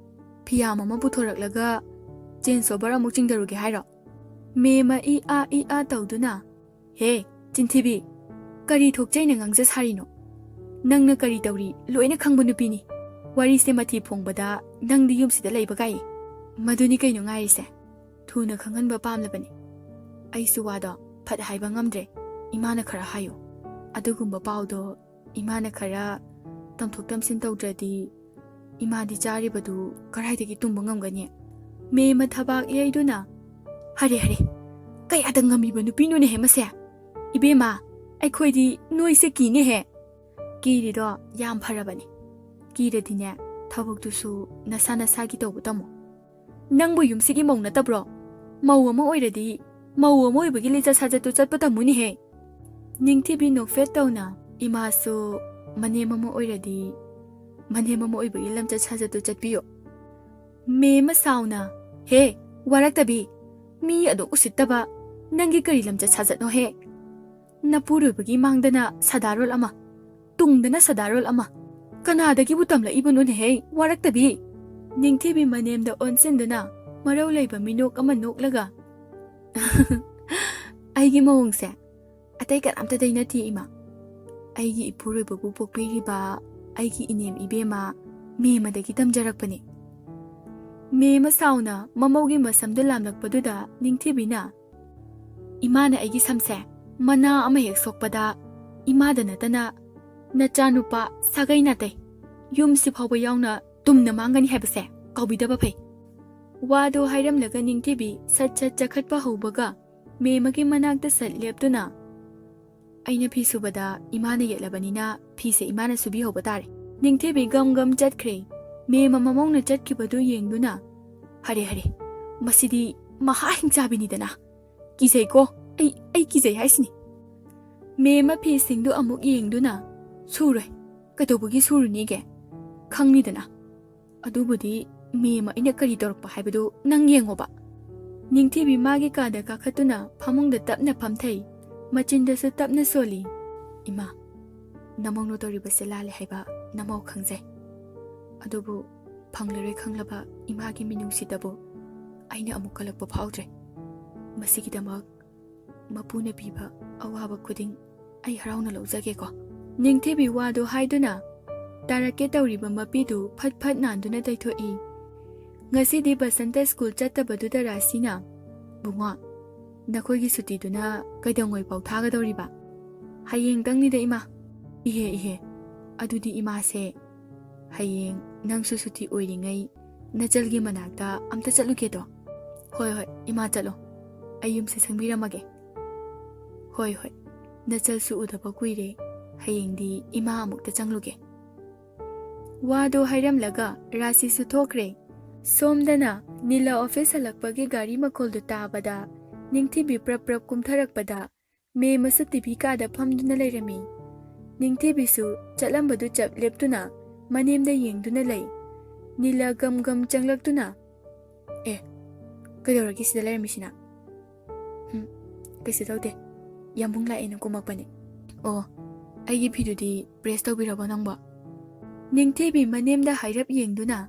ꯐꯤꯌꯥꯝ ꯑꯃ ꯄꯨꯊꯣꯔꯛꯂꯒ ꯆꯦꯟꯖ ꯑꯣꯚꯔ ꯑꯃꯨꯛ ꯆꯤꯡꯊꯔꯨꯒꯦ ꯍꯥꯏꯔꯣ? ꯃꯦꯝꯃ ꯏ ꯑꯥ ꯏ ꯑꯥ ꯇꯧꯗꯨꯅ, "ꯍꯦ, ꯆꯤꯟꯊꯤꯕꯤ! ꯀꯔꯤ ꯊꯣꯛꯆꯩꯅ ꯉꯥꯡꯖ ꯁꯥꯔꯤꯅꯣ? ꯅꯪꯅ ꯀꯔꯤ ꯇꯧꯔꯤ ꯂꯣꯏꯅ ꯈꯪꯕ ꯅꯨꯄꯤꯅꯤ꯫ ꯋꯥꯔꯤꯁꯦ ꯃꯊꯤ ꯐꯣꯡꯕꯗ ꯅꯪꯗꯤ ꯌꯨꯝꯁꯤꯗ ꯂꯩꯕ ꯀꯥꯏ꯫ ꯃꯗꯨꯅꯤ ꯀꯩꯅꯣ ꯉꯥꯏꯔꯤꯁꯦ꯫ ꯊꯨꯅ ꯈꯪꯍꯟꯕ ꯄꯥꯝꯂꯕꯅꯤ꯫ ꯑꯩꯁꯨ ꯋꯥꯗꯣ ꯐꯠ ꯍꯥꯏꯕ ꯉꯝꯗ꯭ꯔꯦ꯫ ꯏꯃꯥꯅ ꯈꯔ ꯍꯥꯏꯌꯨ꯫ ꯑꯗꯨꯒꯨꯝꯕ ꯄꯥꯎꯗꯣ ꯏꯃꯥꯅ ꯈꯔ ꯇꯝꯊꯣꯛ ꯇꯝꯁꯤꯟ ꯇꯧꯗ꯭ꯔꯗꯤ ꯏꯃꯥꯗꯤ ꯆꯥꯔꯤꯕꯗꯨ ꯀꯔꯥꯏꯗꯒꯤ ꯇꯨꯝꯕ ꯉꯝꯒꯅꯤ?" ꯃꯦꯝꯃ ꯊꯕꯥꯛ ꯌꯩꯗꯨꯅ, "ꯍꯔꯦ, ꯍꯔꯦ, ꯀꯌꯥꯗ ꯉꯝꯃꯤꯕ ꯅꯨꯄꯤꯅꯣꯅꯦꯍꯦ ꯃꯁꯦ? ꯏꯕꯦꯝꯃ, ꯑꯩꯈꯣꯏꯗꯤ ꯅꯣꯏꯁꯦ ꯀꯤꯅꯦꯍꯦ꯫" ꯀꯤꯔꯤꯗꯣ ꯌꯥꯝ ꯐꯔꯕꯅꯤ꯫ ꯀꯤꯔꯗꯤꯅꯦ, ꯊꯕꯛꯇꯨꯁꯨ ꯅꯁꯥ ꯅꯁꯥꯒꯤ ꯇꯧꯕ ꯇꯝꯃꯣ꯫ ꯅꯪꯕꯨ ꯌꯨꯝꯁꯤꯒꯤ ꯃꯧ ꯅꯠꯇꯕ꯭ꯔꯣ? ꯃꯧ ꯑꯃ ꯑꯣꯏꯔꯗꯤ ꯃꯧ ꯑꯃ ꯑꯣꯏꯕꯒꯤ ꯂꯤꯆꯠ ꯁꯥꯖꯠꯇꯨ ꯆꯠꯄ ꯇꯝꯃꯨꯅꯦꯍꯦ꯫ ꯅꯤꯡꯊꯤꯕꯤ ꯅꯣꯛꯐꯦꯠ ꯇꯧꯅ, "ꯏꯃꯥꯁꯨ ꯃꯅꯦꯝ ꯑꯃ ꯑꯣꯏꯔꯗꯤ ꯃꯅꯦꯝ ꯑꯃ ꯑꯣꯏꯕꯒꯤ ꯂꯝꯆꯠ ꯁꯥꯖꯠꯇꯨ ꯆꯠꯄꯤꯌꯨ꯫" ꯃꯦꯝꯃ ꯁꯥꯎꯅ, "ꯍꯦ, ꯋꯥꯔꯛꯇꯕꯤ, ꯃꯤ ꯑꯗꯨꯛ ꯎꯁꯤꯠꯇꯕ, ꯅꯪꯒꯤ ꯀꯔꯤ ꯂꯝꯆꯠ ꯁꯥꯖꯠꯅꯣꯍꯦ? ꯅꯄꯨꯔꯣꯏꯕꯒꯤ ꯃꯥꯡꯗꯅ ꯁꯗꯥꯔꯣꯜ ꯑꯃ, ꯇꯨꯡꯗꯅ ꯁꯗꯥꯔꯣꯜ ꯑꯃ, ꯀꯅꯥꯗꯒꯤꯕꯨ ꯇꯝꯂꯛꯏꯕꯅꯣꯅꯦꯍꯦ, ꯋꯥꯔꯛꯇꯕꯤ?" ꯅꯤꯡꯊꯤꯕꯤ ꯃꯅꯦꯝꯗ ꯑꯣꯟꯁꯤꯟꯗꯨꯅ ꯃꯔꯧ ꯂꯩꯕ ꯃꯤꯅꯣꯛ ꯑꯃ ꯅꯣꯛꯂꯒ, "ꯑꯩꯒꯤ ꯃꯑꯣꯡꯁꯦ ꯑꯇꯩ ꯀꯅꯥꯝꯇꯗꯩ ꯅꯠꯇꯦ, ꯏꯃꯥ꯫ ꯑꯩꯒꯤ ꯏꯄꯨꯔꯣꯏꯕꯕꯨ ꯄꯣꯛꯄꯤꯔꯤꯕ ꯑꯩꯒꯤ ꯏꯅꯦꯝ ꯏꯕꯦꯝꯃ ꯃꯦꯝꯃꯗꯒꯤ ꯇꯝꯖꯔꯛꯄꯅꯤ꯫" ꯃꯦꯝꯃ ꯁꯥꯎꯅ ꯃꯃꯧꯒꯤ ꯃꯁꯝꯗꯨ ꯂꯥꯝꯂꯛꯄꯗꯨꯗ ꯅꯤꯡꯊꯤꯕꯤꯅ, "ꯏꯃꯥꯅ ꯑꯩꯒꯤ ꯁꯝꯁꯦ ꯃꯅꯥ ꯑꯃ ꯍꯦꯛ ꯁꯣꯛꯄꯗ ꯏꯃꯥꯗ ꯅꯠꯇꯅ ꯅꯆꯥꯅꯨꯄꯥ ꯁꯥꯒꯩ ꯅꯥꯇꯩ ꯌꯨꯝꯁꯤ ꯐꯥꯎꯕ ꯌꯥꯎꯅ ꯇꯨꯝꯅ ꯃꯥꯡꯒꯅꯤ ꯍꯥꯏꯕꯁꯦ ꯀꯥꯎꯕꯤꯗꯕ ꯐꯩ꯫ ꯋꯥꯗꯣ ꯍꯥꯏꯔꯝꯂꯒ ꯅꯤꯡꯊꯤꯕꯤ ꯁꯠ ꯁꯠ ꯆꯈꯠꯄ ꯍꯧꯕꯒ ꯃꯦꯝ ꯑꯃꯒꯤ ꯃꯅꯥꯛꯇ ꯁꯠ ꯂꯦꯞꯇꯨꯅ, "ꯑꯩꯅ ꯐꯤ ꯁꯨꯕꯗ ꯏꯃꯥꯅ ꯌꯦꯠꯂꯕꯅꯤꯅ ꯐꯤꯁꯦ ꯏꯃꯥꯅ ꯁꯨꯕꯤꯍꯧꯕ ꯇꯥꯔꯦ"꯫ ꯅꯤꯡꯊꯤꯕꯤ ꯒꯝ ꯒꯝ ꯆꯠꯈ꯭ꯔꯦ꯫ ꯃꯦꯝ ꯑꯃ ꯃꯃꯧꯅ ꯆꯠꯈꯤꯕꯗꯨ ꯌꯦꯡꯗꯨꯅ, "ꯍꯔꯦ ꯍꯔꯦ, ꯃꯁꯤꯗꯤ ꯃꯍꯥ ꯍꯤꯡꯆꯥꯕꯤꯅꯤꯗꯅ꯫ ꯀꯤꯖꯩꯀꯣ, ꯑꯩ, ꯑꯩ ꯀꯤꯖꯩ ꯍꯥꯏꯁꯤꯅꯤ"꯫ ꯃꯦꯝ ꯑꯃ ꯐꯤꯁꯤꯡꯗꯨ ꯑꯃꯨꯛ ꯌꯦꯡꯗꯨꯅ, "ꯁꯨꯔꯣꯏ, ꯀꯩꯗꯧꯕꯒꯤ ꯁꯨꯔꯨꯅꯤꯒꯦ? ꯈꯪꯅꯤꯗꯅ꯫ ꯑꯗꯨꯕꯨꯗꯤ ꯃꯦꯝ ꯑꯩꯅ ꯀꯔꯤ ꯇꯧꯔꯛꯄ ꯍꯥꯏꯕꯗꯨ ꯅꯪ ꯌꯦꯡꯉꯣꯕ"꯫ ꯅꯤꯡꯊꯤꯕꯤ ꯃꯥꯒꯤ ꯀꯥꯗ ꯀꯥꯈꯠꯇꯨꯅ ꯐꯃꯨꯡꯗ ꯇꯞꯅ ꯐꯝꯊꯩ꯫ ꯃꯆꯤꯟꯗꯁꯨ ꯇꯞꯅ ꯁꯣꯜꯂꯤ, "ꯏꯃꯥ, ꯅꯃꯧꯅ ꯇꯧꯔꯤꯕꯁꯦ ꯂꯥꯜꯂꯦ ꯍꯥꯏꯕ ꯅꯃꯧ ꯈꯪꯖꯩ꯫ ꯑꯗꯨꯕꯨ ꯐꯪꯂꯔꯣꯏ ꯈꯪꯂꯕ ꯏꯃꯥꯒꯤ ꯃꯤꯅꯨꯡꯁꯤꯗꯕꯨ ꯑꯩꯅ ꯑꯃꯨꯛ ꯀꯜꯂꯛꯄ ꯐꯥꯎꯗ꯭ꯔꯦ꯫ ꯃꯁꯤꯒꯤꯗꯃꯛ ꯃꯄꯨꯅ ꯄꯤꯕ ꯑꯋꯥꯕ ꯈꯨꯗꯤꯡ ꯑꯩ ꯍꯔꯥꯎꯅ ꯂꯧꯖꯒꯦꯀꯣ"꯫ ꯅꯤꯡꯊꯤꯕꯤ ꯋꯥꯗꯨ ꯍꯥꯏꯗꯨꯅ ꯇꯥꯔꯛꯀꯦ ꯇꯧꯔꯤꯕ ꯃꯄꯤꯗꯨ ꯐꯠ ꯐꯠ ꯅꯥꯟꯗꯨꯅ ꯇꯩꯊꯣꯛꯏ꯫ ꯉꯁꯤꯗꯤ ꯕꯁꯟꯇ ꯁ꯭ꯀꯨꯜ ꯆꯠꯇꯕꯗꯨꯗ ꯔꯥꯁꯤꯅ, "ꯕꯨꯡꯉꯣ, ꯅꯈꯣꯏꯒꯤ ꯁꯨꯇꯤꯗꯨꯅ ꯀꯩꯗꯧꯉꯩ ꯐꯥꯎ ꯊꯥꯒꯗꯧꯔꯤꯕ?" "ꯍꯌꯦꯡꯇꯪꯅꯤꯗ ꯏꯃꯥ"꯫ "ꯏꯍꯦ ꯏꯍꯦ, ꯑꯗꯨꯗꯤ ꯏꯃꯥꯁꯦ ꯍꯌꯦꯡ ꯅꯪꯁꯨ ꯁꯨꯇꯤ ꯑꯣꯏꯔꯤꯉꯩ ꯅꯆꯜꯒꯤ ꯃꯅꯥꯛꯇ ꯑꯝꯇ ꯆꯠꯂꯨꯒꯦꯗꯣ"꯫ "ꯍꯣꯏ ꯍꯣꯏ ꯏꯃꯥ, ꯆꯠꯂꯣ, ꯑꯩ ꯌꯨꯝꯁꯦ ꯁꯪꯕꯤꯔꯝꯃꯒꯦ"꯫ "ꯍꯣꯏ ꯍꯣꯏ, ꯅꯆꯜꯁꯨ ꯎꯗꯕ ꯀꯨꯏꯔꯦ, ꯍꯌꯦꯡꯗꯤ ꯏꯃꯥ ꯑꯃꯨꯛꯇ ꯆꯪꯂꯨꯒꯦ"꯫ ꯋꯥꯗꯣ ꯍꯥꯏꯔꯝꯂꯒ ꯔꯥꯁꯤꯁꯨ ꯊꯣꯛꯈ꯭ꯔꯦ꯫ ꯁꯣꯝꯗꯅ ꯅꯤꯂꯥ ꯑꯣꯐꯤꯁ ꯍꯜꯂꯛꯄꯒꯤ ꯒꯥꯔꯤ ꯃꯈꯣꯜꯗꯨ ꯇꯥꯕꯗ ꯅꯤꯡꯊꯤꯕꯤ ꯄ꯭ꯔꯞ ꯄ꯭ꯔꯞ ꯀꯨꯝꯊꯔꯛꯄꯗ ꯃꯦꯝ ꯑꯃꯁꯨ ꯇꯤ ꯚꯤ ꯀꯥꯗ ꯐꯝꯗꯨꯅ ꯂꯩꯔꯝꯃꯤ꯫ ꯅꯤꯡꯊꯤꯕꯤꯁꯨ ꯆꯠꯂꯝꯕꯗꯨ ꯆꯞ ꯂꯦꯞꯇꯨꯅ ꯃꯅꯦꯝꯗ ꯌꯦꯡꯗꯨꯅ ꯂꯩ꯫ ꯅꯤꯂꯥ ꯒꯝ ꯒꯝ ꯆꯪꯂꯛꯇꯨꯅ, "ꯑꯦ, ꯀꯩꯗꯧꯔꯒꯦ ꯁꯤꯗ ꯂꯩꯔꯝꯃꯤꯁꯤꯅ?" "ꯍꯨꯝ, ꯀꯩꯁꯨ ꯇꯧꯗꯦ꯫ ꯌꯥꯝꯕꯨꯡ ꯂꯥꯛꯑꯦꯅ ꯀꯨꯝꯃꯛꯄꯅꯦ"꯫ "ꯑꯣ, ꯑꯩꯒꯤ ꯐꯤꯗꯨꯗꯤ ꯄ꯭ꯔꯦꯁ ꯇꯧꯕꯤꯔꯕꯣ ꯅꯪꯕꯣ?" ꯅꯤꯡꯊꯤꯕꯤ ꯃꯅꯦꯝꯗ ꯍꯥꯏꯔꯞ ꯌꯦꯡꯗꯨꯅ,